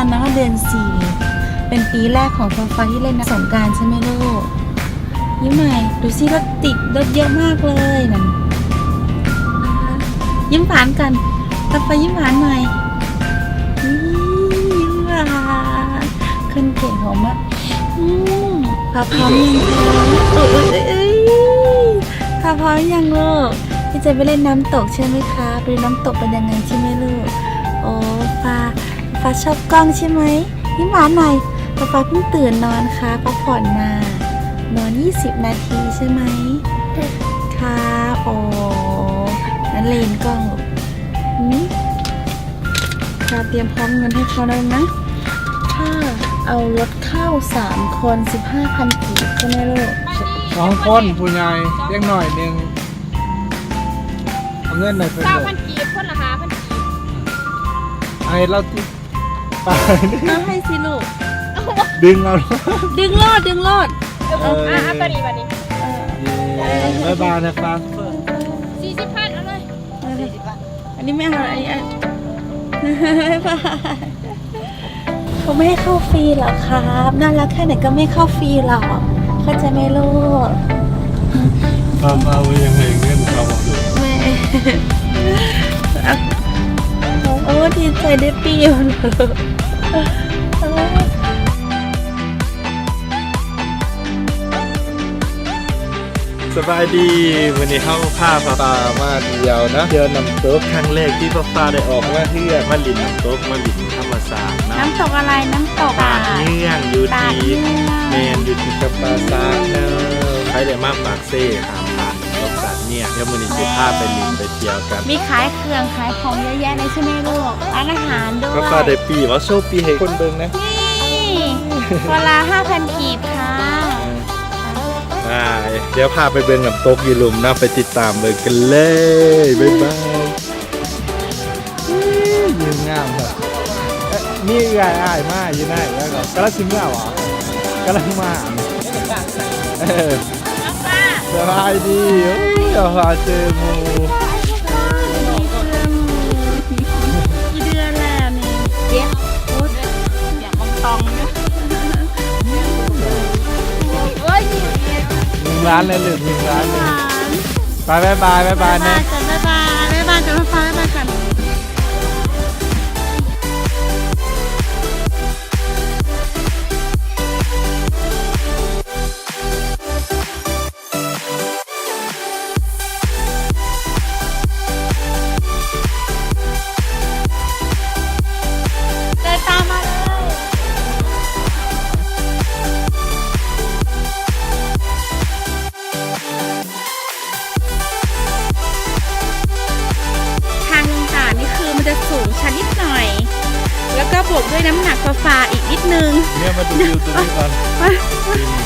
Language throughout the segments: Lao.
ເນາະ ເດືອນສີ່ ເປັນປີແລກຂອງຟ້າທີ່ເລ່ນນ້ຳສົງການໃຊ່ໄໝລູກ? ຍິ້ມໃໝ່ ດູຊິ ລົດຕິດ ລົດເຍອະມາກເລີຍນັ້ນ. ຍິ້ມຫວານກ່ອນ ຕໍ່ໄປຍິ້ມຫວານໃໝ່ ຍິ້ມຫວານ ຄົນເກັ່ງຂອງມະ. ອືມ ຟ້າພ້ອມຍັງຄະ? ອຸ້ຍ ຟ້າພ້ອມຍັງລູກ? ທີ່ຈະໄປເລ່ນນ້ຳຕົກໃຊ່ໄໝຄະ? ໄປດູນ້ຳຕົກເປັນຍັງໄງໃຊ່ໄໝລູກ? ໂອ້ ຟ້າ ຟ້າຊອບກ້ອງໃຊ່ໄໝ? ຍິ້ມຫວານໜ່ອຍ. ຟ້າເພິ່ງຕື່ນນອນຄະ ພັກຜ່ອນມາ ນອນ ຊາວ ນາທີໃຊ່ໄໝຄະ? ໂອ້ ນັ້ນເລນກ້ອງລູກ. ອືມ ກະຕຽມພ້ອມເງິນໃຫ້ເຂົາແລ້ວນະ. ຄ່າເອົາລົດເຂົ້າສາມຄົນ ສິບຫ້າພັນກີບ ໃຊ່ໄໝລູກ? ສອງຄົນ ຜູ້ໃຫຍ່ ເດັກນ້ອຍໜຶ່ງ ເອົາເງິນໃຫ້ເພິ່ນ ຊາວພັນກີບ ຄົນລະຫ້າພັນກີບ ໃຫ້ລາວຕິດໄປ. ເອົາໃຫ້ຊິລູກ ດຶງເອົາ ດຶງໂລດ ດຶງໂລດ. ເອີ ເອີ ອ່າ ເອົາໂຕນີ້ບາດນີ້ ເອີ ບາຍບາຍນະປ້າ ສີ່ສິບພັນ ເອົາເລີຍ ເອີ ສີ່ສິບພັນ. ອັນນີ້ແມ່ເອົາ ອັນນີ້ ອັນ ເຂົາໄມ່ໃຫ້ເຂົ້າຟຣີຫຼອກຄັບ ໜ້າລັກແຄ່ໄຫນກໍໄມ່ເຂົ້າຟຣີຫຼອກ ເຂົ້າໃຈໄໝລູກ? ປ້າ ປ້າບໍ່ຢາກໃຫ້ເງິນເຂົາ ແມ່ ໂອ້ ດີໃຈໄດ້ປີ້ວ. ສະບາຍດີ ມື້ນີ້ເຮົາພາປ້າມາທ່ຽວນະ ທ່ຽວນ້ຳຕົກ ຄັ້ງແລກທີ່ປ້າໄດ້ອອກມາເທື່ອ ມາຫຼິ້ນນ້ຳຕົກ ມາຫຼິ້ນທຳມະຊາດເນາະ. ນ້ຳຕົກອະໄລ? ນ້ຳຕົກຕາດເງືອງ ຢູ່ທີ່ ຕາດເງືອງ ແມ່ນ ຢູ່ທີ່ຈຳປາສັກເດີ. ໃຜໄດ້ມາປາກເຊ ຫ້າມພາດນ້ຳຕົກຕາດເງືອງ. ດຽວມື້ນີ້ຊິພາໄປຫຼິ້ນໄປທ່ຽວກັນ. ມີຂາຍເຄື່ອງຂາຍຂອງເຍອະແຍະເລີຍໃຊ່ໄໝລູກ? ຮ້ານອາຫານດ້ວຍ. ປ້າໄດ້ປີ້ ເອົາໂຊປີ້ໃຫ້ຄົນເບິ່ງແດ່. ນີ້ ຄົນລະຫ້າພັນກີບຄ່ະ. ໄປ ດຽວພາໄປເບິ່ງນ້ຳຕົກຢູ່ລຸ່ມເນາະ ໄປຕິດຕາມເບິ່ງກັນເລີຍ. ບາຍບາຍ. ອືມ ວິວງາມຄັບ. ເອີ ມີເອື້ອຍອ້າຍມາຢູ່ໃນ ແລ້ວກໍກຳລັງຊິເມືອບໍ? ກຳລັງມາ. ເອີ ສະບາຍດີ. ໂອ້ຍ ເຮົາຫາເຈີໝູ່ ເຈີໝູ່ ກີ່ເດືອນແລ້ວນີ້? ເຈັດ ໂອ້ຍ ຢາກມອງຕອງຢູ່. ໂອ້ຍ ຍິ້ມຫຼານເລີຍລູກ ຍິ້ມຫຼານເລີຍ. ບາຍບາຍ ບາຍບາຍ ບາຍບາຍແນ່ ບາຍບາຍ ບາຍບາຍກັນ ບາຍບາຍກັນ. ເດີນຕາມມາເລີຍ. ທາງລົງຕາດນີ້ຄືມັນຈະສູງຊັນນິດໜ້ອຍ ແລ້ວກໍບວກດ້ວຍນ້ຳໜັກຟ້າໆອີກນິດໜຶ່ງ. ເນຍ ມາດູວິວຕົວນີ້ກ່ອນ.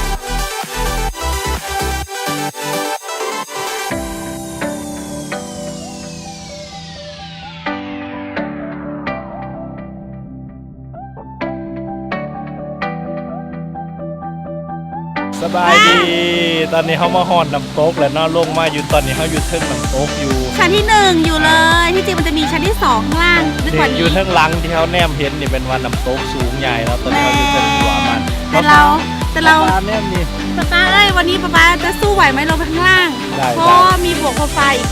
ສະບາຍດີ ຕອນນີ້ເຮົາມາຮອດນ້ຳຕົກແລ້ວເນາະ ລົງມາຢູ່ ຕອນນີ້ເຮົາຢູ່ເທິງນ້ຳຕົກຢູ່ ຊັ້ນທີໜຶ່ງຢູ່ເລີຍ. ອ່າ ທີ່ຈິງມັນຈະມີຊັ້ນທີສອງຂ້າງລ່າງ ຫຼືກວ່ານີ້ ຢູ່ເທິງຫຼັງທີ່ເຮົາແນມເຫັນນີ້ແມ່ນວ່ານ້ຳຕົກສູງໃຫຍ່ເນາະ ຕອນນີ້ເຮົາຢູ່ເທິງຫົວມັນ. ແຕ່ລາວ ແຕ່ລາວ ຕາແນມນີ້ ປ້າເອີຍ ວັນນີ້ປ້າຈະສູ້ໄຫວໄໝລົງໄປຂ້າງລ່າງ? ໄດ້ ເພາະວ່າມີບວກຟ້າໆອີກ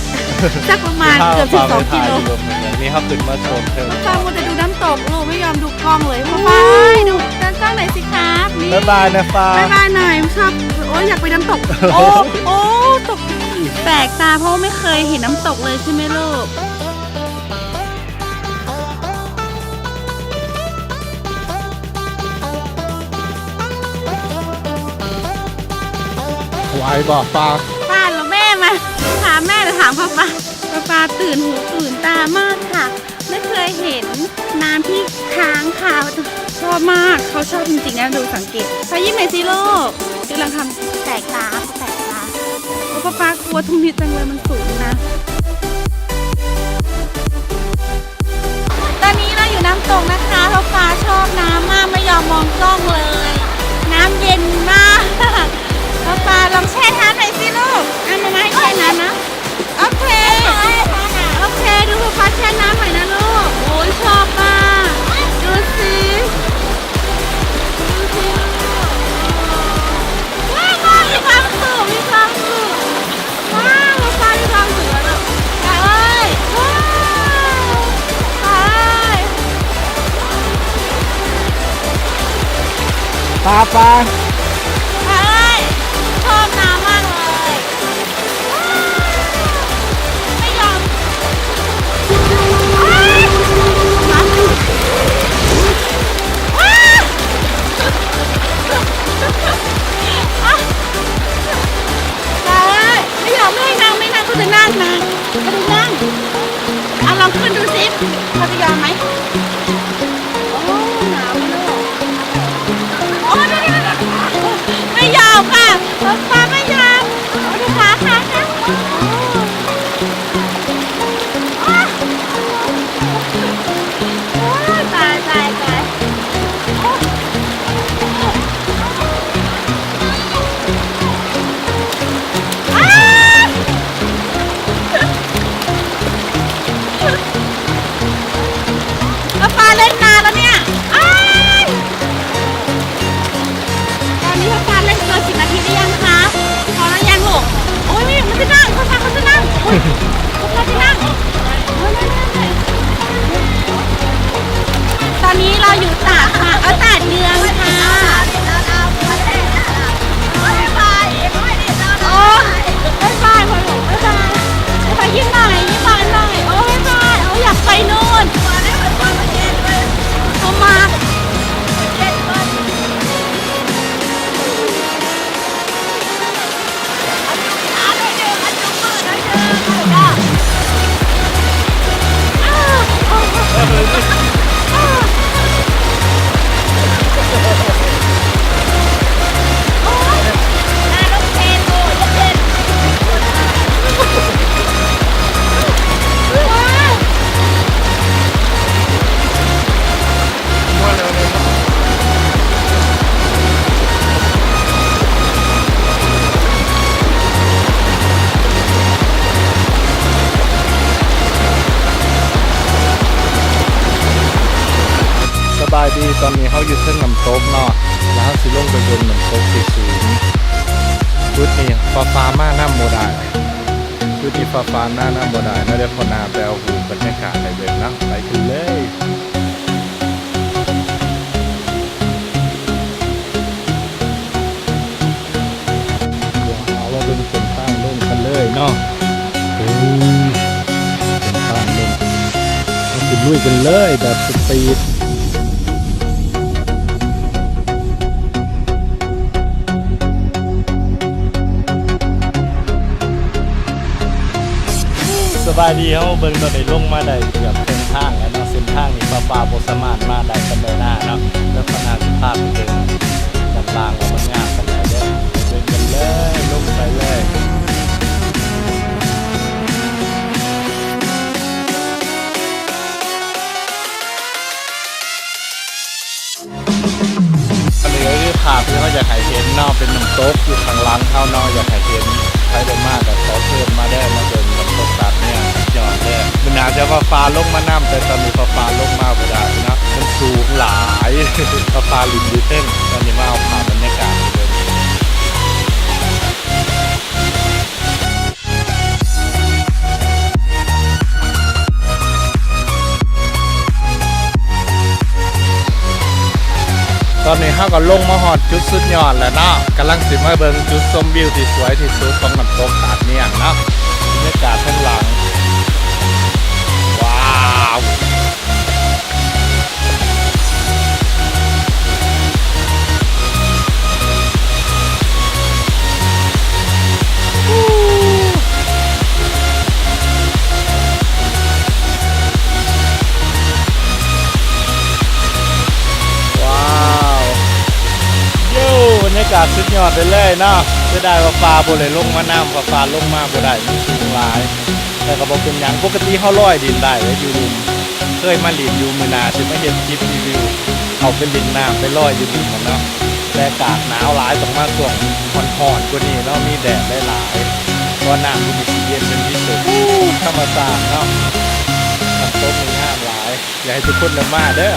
ຈັກປະມານເກືອບສິບສອງກິໂລ. ນີ້ເຮົາຂຶ້ນມາໂຊນເທິງ ປ້າມັວແຕ່ດູນ້ຳຕົກ ລູກໄມ່ຍອມດູກ້ອງເລີຍ. ປ້າເອີຍ ດູກ້ອງໜ້ອຍຊິຄັບ. ບາຍບາຍນະຟ້າ ບາຍບາຍໜ້ອຍ. ຊອບ ໂອ້ຍ ຢາກໄປນ້ຳຕົກ. ໂອ້ ໂອ້ ຕົກ ແປກຕາ ເພາະວ່າໄມ່ເຄີຍເຫັນນ້ຳຕົກເລີຍ ໃຊ່ໄໝລູກ? ໄຫວບໍ່ປ້າ? ປ້າ ແລ້ວແມ່ມາຖາມແມ່ ຫຼືຖາມປ້າ? ປ້າ ປ້າຕື່ນຫູຕື່ນຕາມາກຄ່ະ ໄມ່ເຄີຍເຫັນນ້ຳທີ່ຄ້າງຄາ. ຊອບມາກ ເຂົາຊອບຈິງໆນະ ດູສັງເກດ. ຟ້າຍິ້ມໃຫ້ຊິລູກ ກຳລັງທຳແປກຕາ ແປກຕາ. ໂອ້ ປ້າ ປ້າກົວທຸ່ມນີ້ຈັງເລີຍ ມັນສູງນະ. ຕອນນີ້ເຮົາຢູ່ນ້ຳຕົກນະຄະ ເພາະປ້າຊອບນ້ຳມາກ ໄມ່ຍອມມອງກ້ອງເລີຍ ນ້ຳເຢັນມາກ. ປ້າ ປ້າລອງແຊ່ນ້ຳໜ້ອຍຊິລູກ. ເອົາມາ ມາໃຫ້ແຊ່ນ້ຳນະ. ໂອເຄ ໂອເຄ ດູປ້າແຊ່ນ້ຳໃຫ້ນະລູກ. ໂອ້ຍ ຊອບມາກ ດູຊິ. ปา ปา เฮ้ย ชอบน้ำมากเลย ว้าว ไม่ยอม ว้าว ว้าว ว้าว ไม่ยอม ไม่ให้นั่ง ไม่นั่ง เขาจะนั่งนะ เขาจะนั่ง อ่ะ ลองขึ้นดูสิ เขาจะยอมไหม โอ้ หนาวเลย โอ้ เดี๋ยวๆๆๆ ไม่ยอมค่ะ ป๊าป๊าไม่ยอม ดูขา ขา ขา โอ้ โอ้ ตาย ตาย ตาย โอ้ อ้า ป๊าป๊าเล่นนานแล้วเนี่ย อ้าย ตอนนี้ป๊าป๊าเล่นเกินสิบนาทีหรือยังคะ พอแล้วยังลูก โอ้ย มันจะนั่ง ป๊าป๊าเขาจะนั่ง โอ้ย ป๊าป๊าจะนั่ง โอ้ย ไม่ ไม่ ไม่ ตอนนี้เราอยู่ตาดค่ะ เอ้ย ตาดเมืองค่ะ โอ้ บ๊ายบายพ่อหลวง บ๊ายบาย บ๊ายบาย ยิ้มหน่อย ยิ้มหวานหน่อย โอ้ บ๊ายบาย โอ้ อยากไปนู่น เขามา ສະບາຍດີ ຕອນນີ້ເຮົາຢູ່ເທິງນ້ຳຕົກເນາະ ແລ້ວເຮົາຊິລົງໄປເບິ່ງນ້ຳຕົກທີ່ສູງ. ຈຸດນີ້ຟ້າໆມານຳບໍ່ໄດ້ ຈຸດນີ້ຟ້າໆມານຳບໍ່ໄດ້ເນາະ. ດຽວຂໍໜ້າໄປເອົາຮູບບັນຍາກາດໃຫ້ເບິ່ງເນາະ ໄປກັນເລີຍ. ເຮົາມາເບິ່ງເສັ້ນທາງລົງກັນເລີຍເນາະ. ໂອ້ຍ ເສັ້ນທາງລົງ ເຮົາຊິລຸຍກັນເລີຍແບບສະປີດ. ສະບາຍດີ ເຮົາເບິ່ງຕອນນີ້ລົງມາໄດ້ເກືອບເຄິ່ງທາງແລ້ວເນາະ. ເສັ້ນທາງນີ້ຟ້າໆບໍ່ສາມາດມາໄດ້ປານໃດນາເນາະ ແລ້ວຂ້າງໜ້າຊິພາໄປເບິ່ງດ້ານລ່າງວ່າມັນງາມປານໃດເດີ້. ໄປເບິ່ງກັນເລີຍ ລົງໄປເລີຍ. ອັນນີ້ກໍຄືພາບທີ່ເຮົາຢາກໃຫ້ເຫັນເນາະ ເປັນນ້ຳຕົກຢູ່ຂ້າງຫຼັງເຮົາເນາະ ຢາກໃຫ້ເຫັນ. ໃຜໄດ້ມາກໍຂໍເຊີນມາເດີ້ ມາເບິ່ງນ້ຳຕົກຕາດເມືອງ ສຸດຍອດເດີ້. ມື້ໜ້າຈະວ່າຟ້າລົງມານຳ ແຕ່ຕອນນີ້ຟ້າລົງມາບໍ່ໄດ້ເນາະ ມັນສູງຫຼາຍ. ຟ້າຫຼິ້ນຢູ່ເທິງ ຕອນນີ້ມາເອົາພາບບັນຍາກາດໃຫ້ເບິ່ງ. ຕອນນີ້ເຮົາກໍລົງມາຮອດຈຸດສຸດຍອດແລ້ວເນາະ ກຳລັງຊິມາເບິ່ງຈຸດຊົມວິວທີ່ສວຍທີ່ສຸດຂອງນ້ຳຕົກຕາດເມຍງເນາະ. ບັນຍາກາດທາງຫຼັງ ວ້າວ. ວ້າວ ໂຢ ບັນຍາກາດສຸດຍອດໄປເລີຍເນາະ. ເສຍດາຍວ່າຟ້າບໍ່ໄດ້ລົງມານຳ ເພາະຟ້າລົງມາບໍ່ໄດ້ ມັນສູງຫຼາຍ. ແຕ່ກໍບໍ່ເປັນຫຍັງ ປົກກະຕິເຮົາລອຍຫຼິ້ນໄດ້ເດ້ ຢູ່ລຸ່ມ ເຄີຍມາຫຼິ້ນຢູ່. ມື້ໜ້າຊິມາເຮັດຄລິບຣີວິວ ເຂົ້າໄປຫຼິ້ນນ້ຳ ໄປລອຍຢູ່ລຸ່ມຫັ້ນເນາະ. ແຕ່ອາກາດໜາວຫຼາຍ ຕ້ອງມາຊ່ວງຮ້ອນໆກວ່ານີ້ເນາະ ມີແດດຫຼາຍໆ ເພາະວ່ານ້ຳຢູ່ນີ້ຊິເຢັນເປັນພິເສດ. ອູ້ ທຳມະຊາດເນາະ ນ້ຳຕົກນີ້ງາມຫຼາຍ ຢາກໃຫ້ທຸກຄົນໄດ້ມາເດີ້.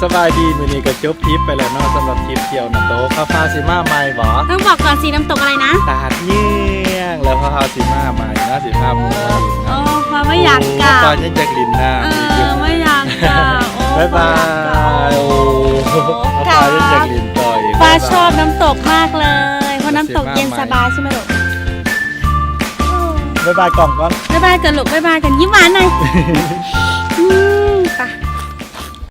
ສ ສະບາຍດີ ມື້ນີ້ກໍຈົບທຣິບໄປແລ້ວເນາະ ສຳລັບທຣິບທ່ຽວນ້ຳຕົກ. ຟ້າວໆຊິມາໃໝ່ບໍ່? ຕ້ອງບອກກ່ອນ ຊິນ້ຳຕົກອະໄລນະ? ຕາດເງືອງ ແລ້ວຟ້າວໆຊິມາໃໝ່ເນາະ ຊິພາໝູ່ມາຫຼິ້ນ ໂອ້ ເນາະ. ຟ້າວບໍ່ຢາກກັບ ຟ້າວຍັງຢາກຫຼິ້ນນ້ຳ ເອີ ຢູ່ ບໍ່ຢາກກັບ. ໂອ້ ບາຍບາຍ. ໂອ້ ໂອ້ ຟ້າວຍັງຢາກຫຼິ້ນຕໍ່ອີກ. ຟ້າວຊອບນ້ຳຕົກມາກເລີຍ ເພາະນ້ຳຕົກເຢັນສະບາຍໃຊ່ໄໝລູກ? ບາຍບາຍກ່ອນກ່ອນ ບາຍບາຍກ່ອນລູກ ບາຍບາຍກ່ອນ ຍິ້ມຫວານໜ່ອຍ. ອືມ ໄປ.